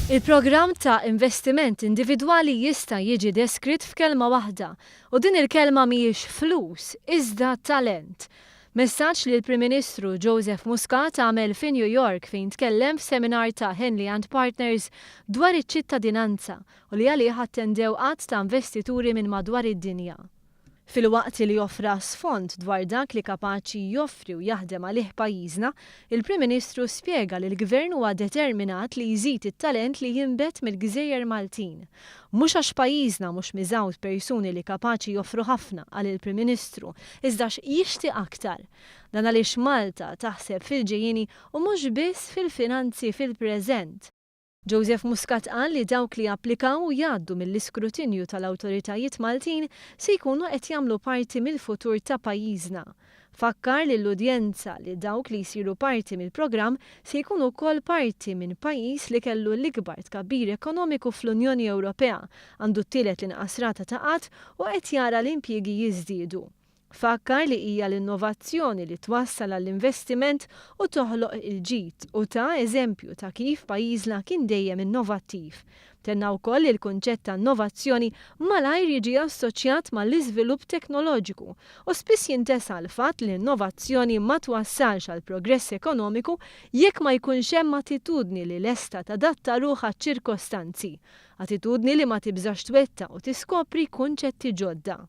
Il-programm ta' investiment individwali jista' jiġi deskritt f'kelma waħda, u din il-kelma mhijiex flus, iżda talent. Messaġġ li l-Prim Ministru Joseph Muscat għamel fi New York fejn tkellem f'seminar ta' Henley and Partners dwar iċ-ċittadinanza u li għalih attendew għadd ta' investituri minn madwar id-dinja. Filwaqt li offra sfond dwar dak li kapaċi joffri u jaħdem għalih pajjiżna, il-Prim Ministru spjega li l-Gvern huwa determinat li jżid it-talent li jinbet mill-gżejjer Maltin. Mhux għax pajjiżna mhux miżgħud persuni li kapaċi joffru ħafna, qal il-Prim Ministru, iżda għax jixtieq aktar. Dan għaliex Malta taħseb fil-ġejjieni u mhux biss fil-finanzi fil-preżent. Joseph Muscat qal li dawk li japplikaw u jgħaddu mill-iskrutinju tal-awtoritajiet Maltin se jkunu qed jagħmlu parti mill-futur ta' pajjiżna. Fakkar lill-udjenza li dawk li jsiru parti mill-programm se jkunu wkoll parti minn pajjiż li kellu l-ikbar tkabbir ekonomiku fl-Unjoni Ewropea, għandu t-tielet l-inqas rata ta' qgħad u qed jara l-impjiegi jiżdiedu. Fakkar li hija l-innovazzjoni li twassal għall-investiment u toħloq il-ġid u ta eżempju ta' kif pajjiżna kien dejjem innovattiv. Tenna wkoll li l-kunċett ta' innovazzjoni malajr jiġi assoċjat mal-iżvilupp teknoloġiku u spiss jintesa l-fatt li l-innovazzjoni ma twassalx għal progress ekonomiku jekk ma jkunx hemm attitudni li lesta tadatta ruħha għaċ-ċirkostanzi. Attitudni li ma tibżax twettaq u tiskopri kunċetti ġodda.